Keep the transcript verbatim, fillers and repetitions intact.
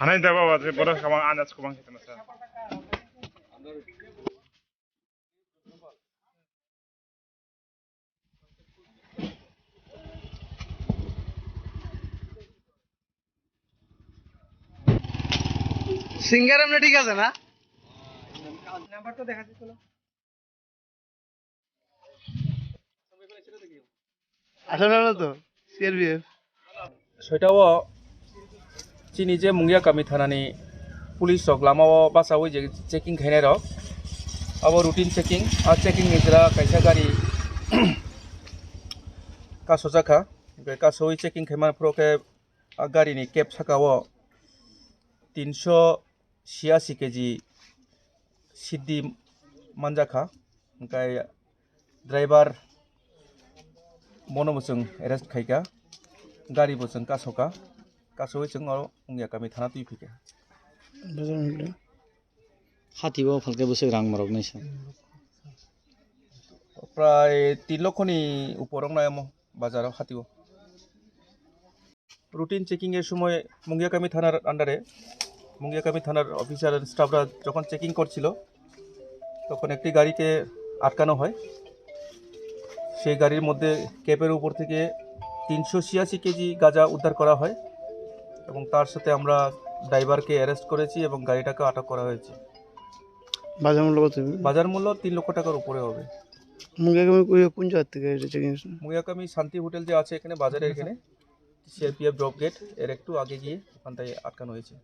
Hanai da baba, je bodo kamang andas kumang kita masa. Singer এমনি ঠিক আছে না? নাম্বার তো দেখা যাচ্ছে না। আসলে হলো তো CRPF. Soitao chini je Mungia kami thanani police rok lamao bachaui je checking khainai rok, abo routine checking. A checking ni jora kaisa gari kasojak kha, hingke kasoui checking khaimani phuru khe a gari ni cab saka o tinso siasi keji siddi manjakha, hingke driver bono bo chwng arrest khaikha, gari bo chwng kasoka, kasowi chwng oro Mungia kami thana twi phikha. Hati o phalke bwswk rang morok nai sa. Prai tin lokho ni upor wng nai omo bazar o hati o. Routine চেকিংয়ের সময় মুঙ্গিয়াকামি থানার আন্ডারে মুঙ্গিয়াকামি থানার officer and স্টাফরা যখন চেকিং করছিল, তখন একটি গাড়িকে আটকানো হয়। সেই গাড়ির মধ্যে ক্যাবের উপর থেকে তিনশো ছিয়াশি কেজি গাঁজা উদ্ধার করা হয় এবং তার সাথে আমরা ড্রাইভারকে অ্যারেস্ট করেছি এবং গাড়িটাকে আটক করা হয়েছে। বাজার মূল্য কত হবে? বাজার মূল্য তিন লক্ষ টাকার উপরে হবে। মুঙ্গিয়াকামি কোন, কোন জায়গা থেকে এটা চেকিং হচ্ছে? মুঙ্গিয়াকামি শান্তি হোটেল যে আছে এখানে, বাজারের এখানে, সিআরপিএফ ড্রপ গেট, এর একটু আগে গিয়ে ওখানটায় আটকানো হয়েছে।